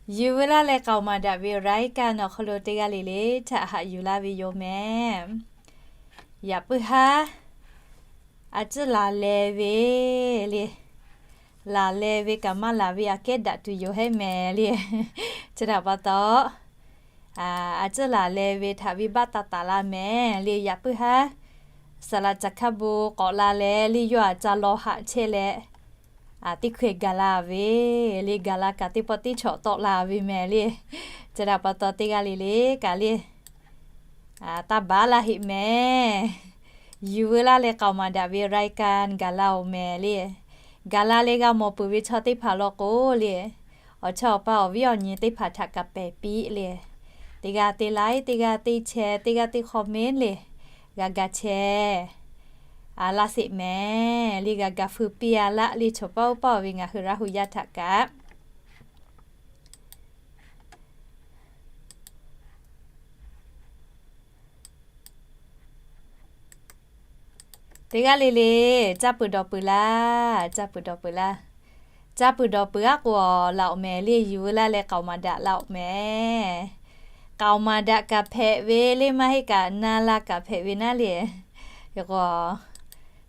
Yuˬ veu laˇ leh k'aoˍ maˍ daꞈ ve รายการ awˬ hk'aw lo teˇ g'aˇ le le htaꞈ haꞈ yuˬ laˇ ve yoˬ mehˍ. Yaꞈ puiˉ haˉ a ciˉ laˬ leh ve le, laˬ leh ve kaꞈ maˇ laˬ ve aꞈ kehˉ daꞈ tuˬ yoˬ hehˉ mehˍ le. Chi htaꞈ pa taw, a ciˉ laˬ leh ve htaꞈ venˇbaˆ taˇ taˍ la mehˍ le. Yaꞈ puiˉ haˉ saˍ laꞈ caˬ hkaˇ bon k'awꞈ la leh le, yawˇ aꞈ ca law haꞈ chehˇ leh, teˇ hkui gaˬ la ve le. Gaˬ la kaꞈ teˇ pawˆ teˇ chawꞈ tawˆ la ve mehˍ le. Chi htaꞈ pa taw teˇ g'aˇ le le kaꞈ le, taˇ baˬ laˇ heˆ mehˍ. Yuˬ veu laˇ leh k'aoˍ maˍ daꞈ ve รายการ gaˬ la-oˬ mehˍ le. Gaˬ la leh g'a mawˬ peuˬ ve chaw teˇ hpaˍ law k'o le, awˬ chawˇ awˬ paˇ awˬ viˉ awˬ nyi teˇ hpaˍ htaꞈ kaꞈ pehˬ piˇ le. Teˇ g'aˇ teˇ like, teˇ g'aˇ teˇ share, teˇ g'aˇ teˇ comment le, g'a ga share a laˇ sheˍ mehˍ le. G'a ga feu piˇ a laˆ le, chaw paˇ oˇ paˇ ve ngaˬ hui Laˇ hu yaˇ htaꞈ kaꞈ. Teˇ g'aˇ le le, caˇ peuˬ dawˬ peuˬ laˇ, caˇ peuˬ dawˬ peuˬ laˇ. Caˇ peuˬ dawˬ peuˬ aˉ k'o laˬ-oˬ mehˍ le. Yuˬ veu laˇ leh k'aoˍ maˍ daꞈ laˇ-oˬ mehˍ. K'aoˍ maˍ daꞈ kaꞈ hpehꞈ ve le, maˇ heˆ kaꞈ na la kaꞈ hpehꞈ ve naˉ le. Hk'e k'o,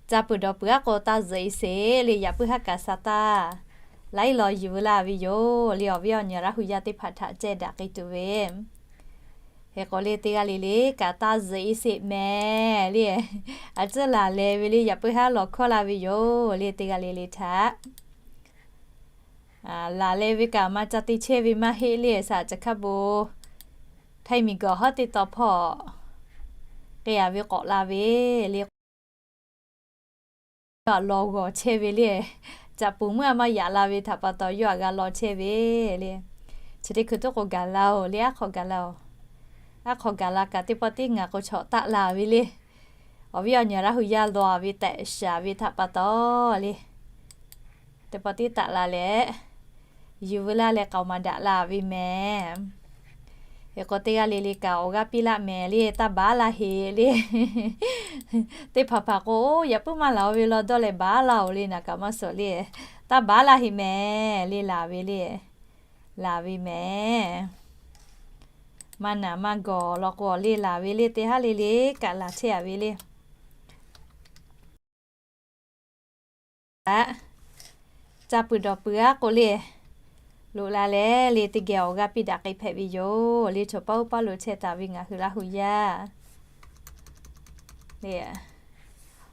caˇ peuˬ dawˬ peuˬ aˉ k'o taˇ zuhꞈ-e sheˍ le. Yaꞈ puiˉ haˉ kaꞈ sa taˇ laiˉ law yuˬ veu laˇ ve yoˬ le. Awˬ viˉ awˬ nyi Laˇ hu yaˇ teˇ hpaˍ htaꞈ ceh daꞈ k'ai tuˬ ve. Hk'e k'o le teˇ g'aˇ le le kaꞈ taˇ zuhꞈ-e sheˍ mehˍ le. A ciˉ laˬ leh ve le, yaꞈ puiˉ haˉ lawˬ hkawˇ la ve yoˬ le. Teˇ g'aˇ le le htaꞈ laˬ leh ve kaꞈ maˇ ca te chehˇ ve maˇ heˆ le. Saˍ laꞈ caˬ hkaˇ bon htaiˇ miˬ guiˬ hawˉ teˇ taw hpawˇ k'ai-a ve k'awꞈ la ve le. Yawˇ aꞈ law g'awˬ chehˇ ve le. Caꞈ puˍ meuˇ a maˇ yaꞈ la ve htaꞈ pa taw yawˇ aꞈ g'a law chehˇ ve le. Chi teˇ hkui tuˉ k'o gaˬ la-oˬ le. Aˉ hk'aw gaˬ la-oˬ. Aˉ hk'aw gaˬ la kaꞈ teˇ pawˆ teˇ ngaˬ k'o chawꞈ taˆ la ve le. Awˬ viˉ awˬ nyi Laˇ hu yaˇ law ve tehꞈ shaˍ ve htaꞈ pa taw le, teˇ pawˆ teˇ taˆ la leh, yuˬ veu laˇ leh k'aoˍ maˍ daꞈ la ve mehˍ. Hk'e k'o teˇ g'aˇ le le kaꞈ awˬ g'aˇ piˇ laˆ mehˍ le. Taˇ baˬ laˇ heˆ le. Teˇ hpaˍ hpaˍ k'o, oˇ yaꞈ puiˉ maˇ laˬ-o ve law dawˇ leh baˬ laˇ-oˬ le. Naˬ kaꞈ maˇ suhˍ le. Taˇ baˬ laˇ heˆ mehˍ le. Laˬ ve le. Laˬ ve mehˍ. Maˇ naˬ maˇ gawˬ law k'o le, laˬ ve le. Teˇ haˉ le le kaꞈ laˬ chehˇ-a ve le. Caˇ peuˬ dawˬ peuˬ aˉ k'o le, loꞈ la leh le teˇ geh awˬ g'aˇ piˇ daꞈ k'ai hpehꞈ ve yoˬ le. Chaw paˇ oˇ paˇ lo chehˇ taˍ ve ngaˬ hui Laˇ hu yaˇ le,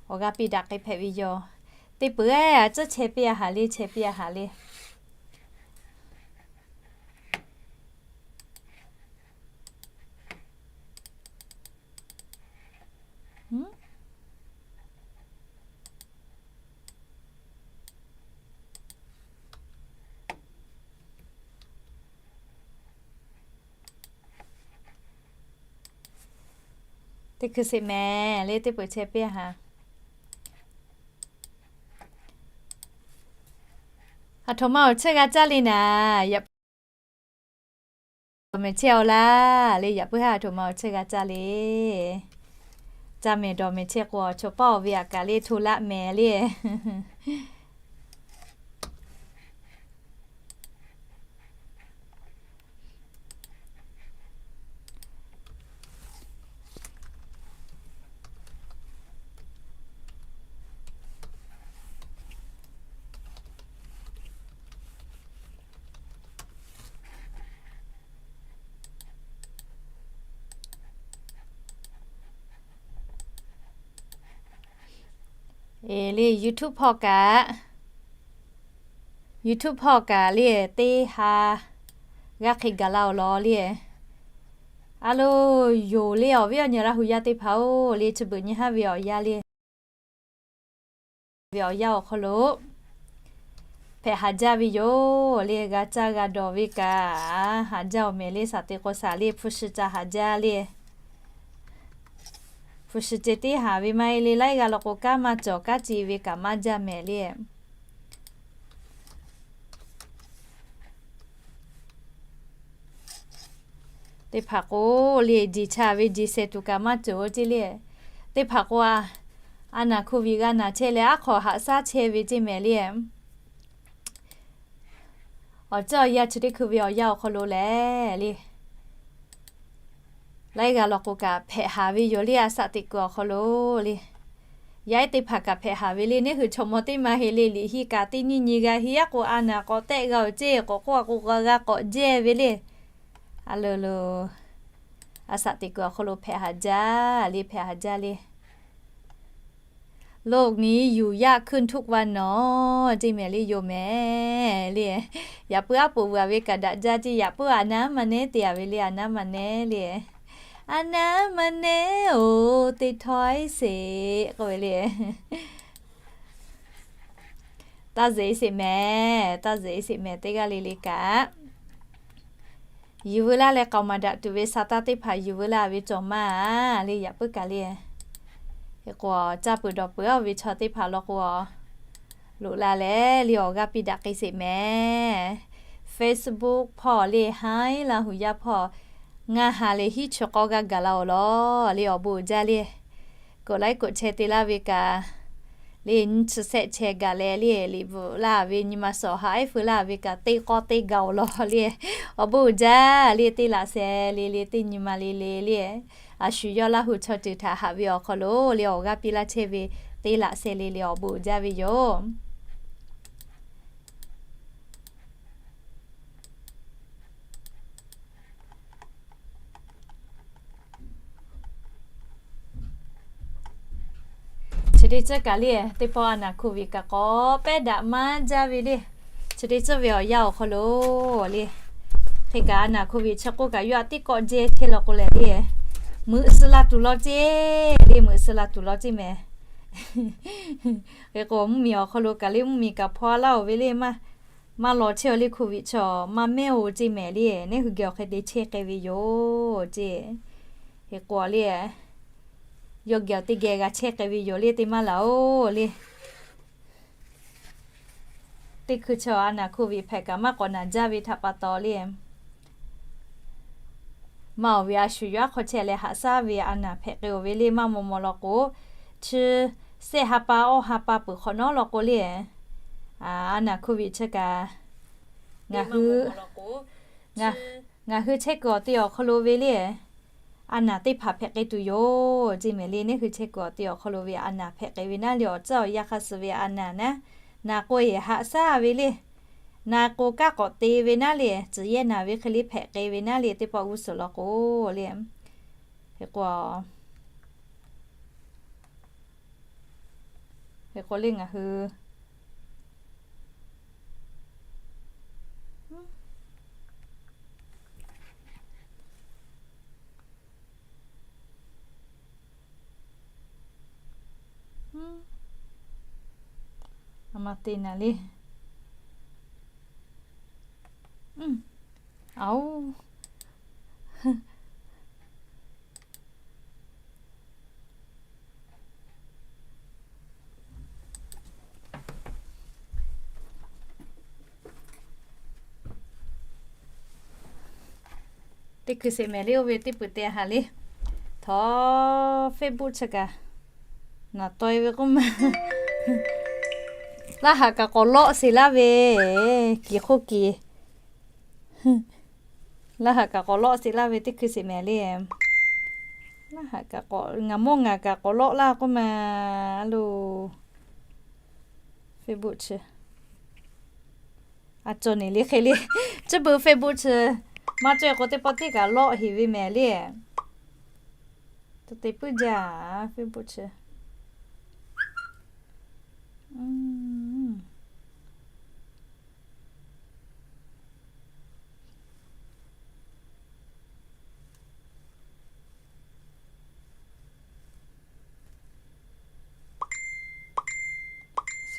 awˬ g'aˇ piˇ daꞈ k'ai hpehꞈ ve yoˬ. Teˇ peuˬ-eˬ a ciˉ chehˇ piˇ-a haˍ le, chehˇ piˇ-a haˍ le. Teˇ hkui sheˍ mehˍ le, teˇ peuˬ chehˇ piˇ-a haˍ. Aˬ htoꞈ ma awˬ chehˇ g'a caˇ le naˍ, yaꞈ dawˬ mehˍ chehˇ-aw laˇ le. Yaꞈ puiˉ haˉ aˬ htoꞈ ma awˬ chehˇ g'a caˇ le. Caˇ mehˍ dawˬ mehˍ chehˇ k'o, chaw paˇ awˬ ve aꞈ kaˬ le hto laˆ mehˍ le. Eˬ le, YouTube hpawˇ kaꞈ, YouTube hpawˇ kaꞈ le teˇ ha g'aˇ hk'e gaˬ la-oˬ law le. A lo, yoˬ le, awˬ viˉ awˬ nyi Laˇ hu yaˇ teˇ hpaˍ-oˬ le, chi beuꞈ nyi haˉ ve awˬ yanˇ le. Ve awˬ yanˇ awˬ hk'aw lo hpehꞈ haˍ jaˇ ve yoˬ le. G'a caˇ g'a dawˬ ve kaꞈ haˍ jaˇ-oˬ mehˍ le. Saˍ te k'o saˍ le, hpu shi ca haˍ jaˇ le. Hpu shi ceh teˇ haˍ ve maˇ heˆ le. Laiˉ g'aˇ law k'o, kanˉ maˇ cawˬ kanˉ ce ve kaꞈ maˇ jaˇ mehˍ le. Teˇ hpaˍ k'o le, jeˬ cha ve jeˬ shehˍ tuˬ kaꞈ maˇ cawˬ ceˇ le. Teˇ hpaˍ k'o, a naˬ hku viˬ g'a naˬ chehˇ leh aˉ hk'aw haꞈ shaˉ chehˇ ve ceˇ mehˍ le. Awˬ caˇ awˬ yaˇ chi teˇ hkui ve awˬ yanˇ awˬ hk'aw lo lehˬ le, laiˉ g'aˇ law k'o kaꞈ hpehꞈ haˍ ve yoˬ le, a saꞈ teꞈ kuiˬ awˬ hk'aw lo le. Yaˇ ehˉ teˇ hpaˍ kaꞈ hpehꞈ haˍ ve le. Neˇ hui chaw mawˇ teˇ ma heˆ le, liꞈ hiˆ kaꞈ teˇ nyiˇ nyi g'a, hiˆ yaˇ k'o a naˍ k'awꞈ tehˆ g'a-oˬ ceˇ, k'awꞈ k'oˆ a k'o g'a g'a k'awꞈ jehˇ ve le. A le lo, a saꞈ teꞈ kuiˬ awˬ hk'aw lo hpehꞈ haˍ jaˇ le, hpehꞈ haˍ jaˇ le. โลกนี้อยู่ยากขึ้นทุกวันเนาะ ceˇ mehˍ le, yoˬ mehˍ le. Yaꞈ puiˉ aˉ poꞈ vuiˬ a ve kaꞈ daꞈ jaˇ ceˇ, yaꞈ puiˉ a naˉ ma nehˉ te a ve le, a naˉ ma nehˉ le. A naˉ ma nehˉ-oˬ, teˇ htawˇ iˉ sheˍ k'oˆ ve le. Taˇ zeꞈ sheˍ mehˍ, taˇ zeꞈ sheˍ mehˍ, teˇ g'aˇ le le kaꞈ. Yuˬ veu laˇ leh k'aoˍ maˍ daꞈ tuˬ ve sa taˇ teˇ hpaˍ yuˬ veu laˇ ve cawˬ maˇ le, yaꞈ puiˉ kaꞈ le. Hk'e k'o, caˇ peuˬ dawˬ peuˬ-oˬ ve chaw teˇ hpaˍ law k'o, loꞈ la leh le awˬ g'aˇ piˇ daꞈ k'ai sheˍ mehˍ. Facebook hpawˇ le, Hai Laˇ huˍ yaˇ hpawˇ, ngaˬ ha lehˬ hiˉ chi k'awˇ g'aˇ gaˬ la-oˬ law le, awˬ bon uiˍ jaˇ le. Koꞈ laiˉ koꞈ chehˇ te laˇ ve kaꞈ le, nyi chi sehˆ chehˇ gaˬ leh le, liꞈ bvuhꞈ laˇ ve nyi ma sawˍ haꞈ ehˉ feu laˇ ve kaꞈ teˇ k'awˇ teˇ gaˬ-oˬ law le. Awˬ bon uiˍ jaˇ le, teˇ laꞈ sheh le le, teˇ nyi ma le le le. A shu yawˇ Laˇ huˍ chaw ceuˬ htaꞈ haꞈ ve awˬ hk'aw lo le awˬ g'aˇ piˇ laˇ chehˇ ve teˇ laꞈ sheh le le awˬ bon uiˍ jaˇ ve yoˬ. Chi teˇ ceuˬ kaꞈ le, teˇ pawˆ a naˍ โควิด kaꞈ k'awꞈ pehˉ daꞈ maˇ jaˇ ve le. Chi teˇ ceuˬ ve awˬ yanˇ awˬ hk'aw lo le, hk'e kaꞈ a naˍ โควิด chi k'oˆ kaꞈ yawˇ a tiˉ kawˆ jehˇ chehˇ law k'o lehˬ le, meuꞈ suh la tuˬ law ceˇ le, meuꞈ suh la tuˬ law ceˇ mehˍ. Hk'e k'o mvuhˇmiˬ awˬ hk'aw lo kaꞈ le, mvuhˇmiˬ kaꞈ hpaw laˇ-oˬ ve le, maˇ law chehˇ-oˬ le, โควิด chaw maˇ mehˉ-oˬ ceˇ mehˍ le. Neˇ hui geh awˬ hk'e te chehˇ k'ai ve yoˬ ceˇ. Hk'e k'o le, yawˇ geh awˬ teˇ geh g'a chehˇ k'ai ve yoˬ le, teˇ maˇ laˬ-oˬ le. Teˇ hkui chi a naˍ โควิด hpehꞈ kaꞈ maˇ k'awꞈ naˬ jaˇ ve htaꞈ pa taw le, maˇ awˬ ve a shu yawˇ aˉ hk'aw chehˇ leh haꞈ shaˉ ve a naˍ hpehꞈ k'ai-oˬ ve le, maˇ maw maw law k'o, chi sehˆ ha pa awˇ ha pa peuˬ hk'awꞈ nawˉ law k'o le, a naˍ โควิด chi kaꞈ ngaˬ hui, ngaˬ hui chehˇ kuiˬ awˬ te awˬ hk'aw lo ve le, a naˍ teˇ hpaˍ hpehꞈ k'ai tuˬ yoˬ ceˇ mehˍ le. Neˇ hui chehˇ kuiˬ awˬ te awˬ hk'aw lo ve a naˍ hpehꞈ k'ai ve naˉ le, awˬ caˇ awˬ yanˇ hk'a suh ve a naˍ naˉ, naˍ k'o eˬ haꞈ shaˉ ve le, naˍ k'o kaˉ k'awꞈ te ve naˉ le, tcuhˍ yehˇ naˍ ve hk'e le hpehꞈ k'ai ve naˉ le, teˇ pawˆ g'uˇ suhˍ law k'o le. Hk'e k'o, hk'e k'o le ngaˬ hui a ma te naˍ le. Aoˬ. Teˇ hkui sheˍ mehˍ le, oˇ ve teˇ peuˬ te haꞈ le. Htawˇ Facebook chi kaꞈ naˍ taw-e ve k'oˆ ma, laˇ haꞈ kaꞈ k'awꞈ lawˆ sheˍ laˇ ve, kiˬ hk'oˆ kiˬ. Laˇ haꞈ kaꞈ k'awꞈ lawˆ sheˍ laˇ ve teˇ hkui sheˍ mehˍ le. Laˇ haꞈ kaꞈ k'awꞈ, ngaˬ mawˇ ngaˬ kaꞈ k'awꞈ lawˆ laˇ k'oˆ ma, a lo. Facebook chi a cawˬ neˍ le hk'e le. Chi beuꞈ Facebook chi maˇ cawˬ k'o teˇ pawˆ teˇ kaꞈ lawˆ heˍ ve mehˍ le. Te puiˉ jaˇ Facebook chi.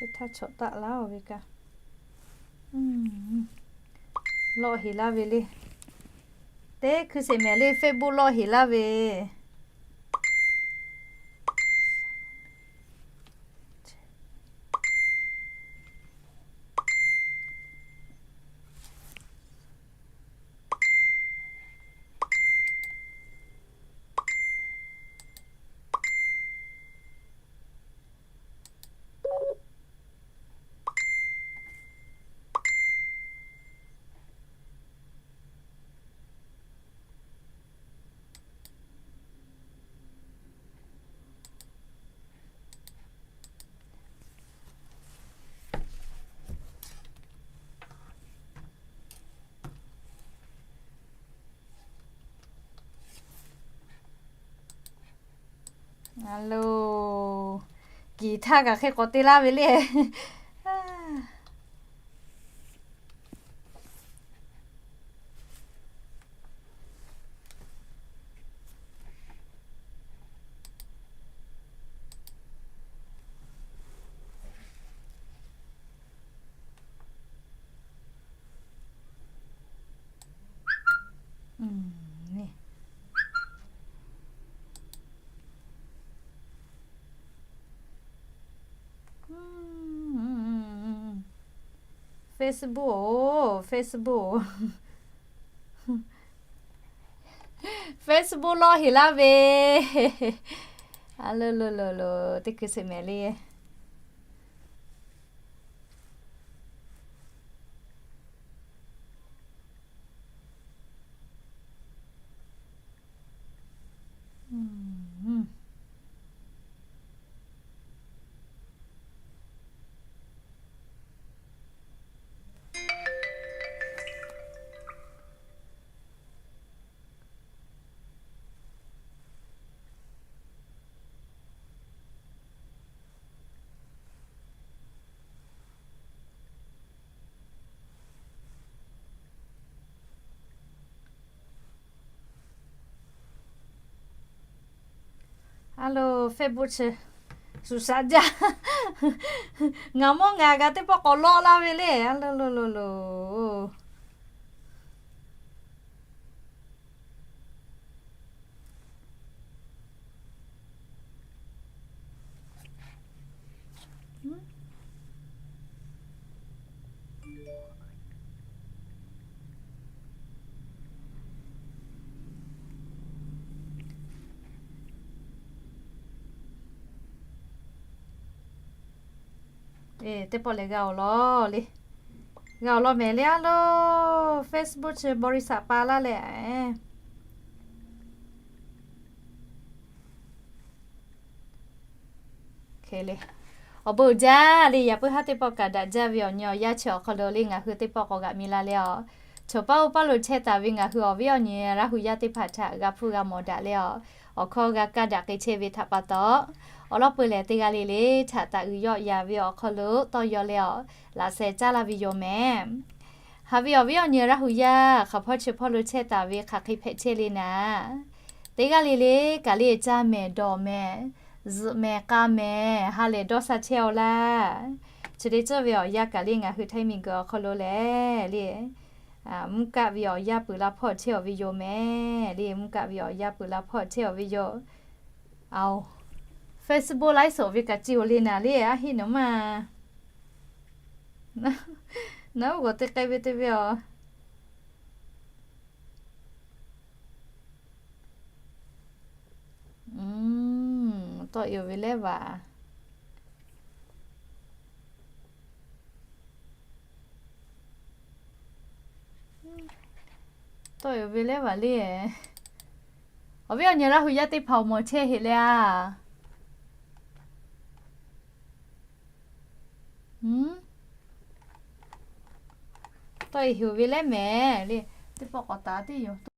Chi htaˇ chawꞈ taˆ laˇ-oˬ ve kaꞈ, lawˆ heˍ laˇ ve le. Teˇ hkui sheˍ mehˍ le Facebook lawˆ heˍ laˇ ve. Alo, kiˬ htaˇ kaꞈ hk'e k'awꞈ te laˇ ve le. Facebook, Facebook, Facebook lawˇ heˍ laˇ ve. A lo lo lo lo, teˇ hkui sheˍ mehˍ le. A lo, Facebook chi suˍ shaˍ jaˇ. Ngaˬ mawˇ ngaˬ g'a teˇ pawˆ k'awꞈ lawˆ laˇ ve le. A lo lo lo lo. Teˇ pawˆ lehˬ g'a awˬ lawn le. G'a awˬ lawn mehˍ le. A lo, Facebook chi บริษัท pa laˇ leh, hk'e le. Awˬ bon uiˍ jaˇ le. Yaꞈ puiˉ haˉ teˇ pawˆ kaꞈ daꞈ jaˇ ve awˬ nyi awˬ yanˇ chi awˬ hk'aw lo le, ngaˬ hui teˇ pawˆ k'awꞈ g'aꞈ mi la leh a, chaw paˇ oˇ paˇ lo chehˇ taˍ ve ngaˬ hui awˬ viˉ awˬ nyi Laˇ hu yaˇ teˇ hpaˍ htaꞈ g'a hpuˇ g'a mawˬ daꞈ leh a, awˬ hkawˇ g'a kaˇ daꞈ k'ai chehˇ ve htaꞈ pa taw, awˬ lawn peuˬ lehˬ teˇ g'aˇ le le htaꞈ taꞈ uiˍ yawˆ yan ve awˬ hk'aw lo tawˇ yaw leh a, laꞈ sheh caˉ laˇ ve yoˬ mehˍ. Haꞈ ve awˬ viˉ awˬ nyi Laˇ hu yaˇ hk'aˬ hpawˇ chi hpawˇ lo chehˇ taˍ ve hk'aˬ hk'e hpehꞈ chehˇ le naˍ, teˇ g'aˇ le le kaꞈ le caˇ mehˍ dawˬ mehˍ, zuhꞈ mehˍ k'a mehˍ ha lehˬ dawˇ sha chehˇ aw laˇ. Chi teˇ ceuˬ ve awˬ yanˇ kaꞈ le ngaˬ hui Htaiˇ miˬguiˬ awˬ hk'aw lo lehˬ le, mvuhˇ kaˆ ve awˬ yanˇ peuˬ la hpawˇ chehˇ aw ve yoˬ mehˍ le. Mvuhˇ kaˆ ve awˬ yanˇ peuˬ la hpawˇ chehˇ aw ve yoˬ. Aoˬ, Facebook laiˉ suhˍ ve kaꞈ ci awˬ le naˍ le, a heˆ nawˬ maˇ. Nawˬ g'awˬ te k'ai ve te ve aˬ. Tawˆ e ve lehˉ vaˬ. Tawˆ e ve lehˉ vaˬ le. Awˬ viˉ awˬ nyi Laˇ hu yaˇ teˇ hpaˍ awˬ mawˬ chehˇ heꞈ le a. Tawˆ e heꞈ ve lehˉ mehˍ le. Teˇ pawˆ k'awꞈ taˍ teˇ yoˬ.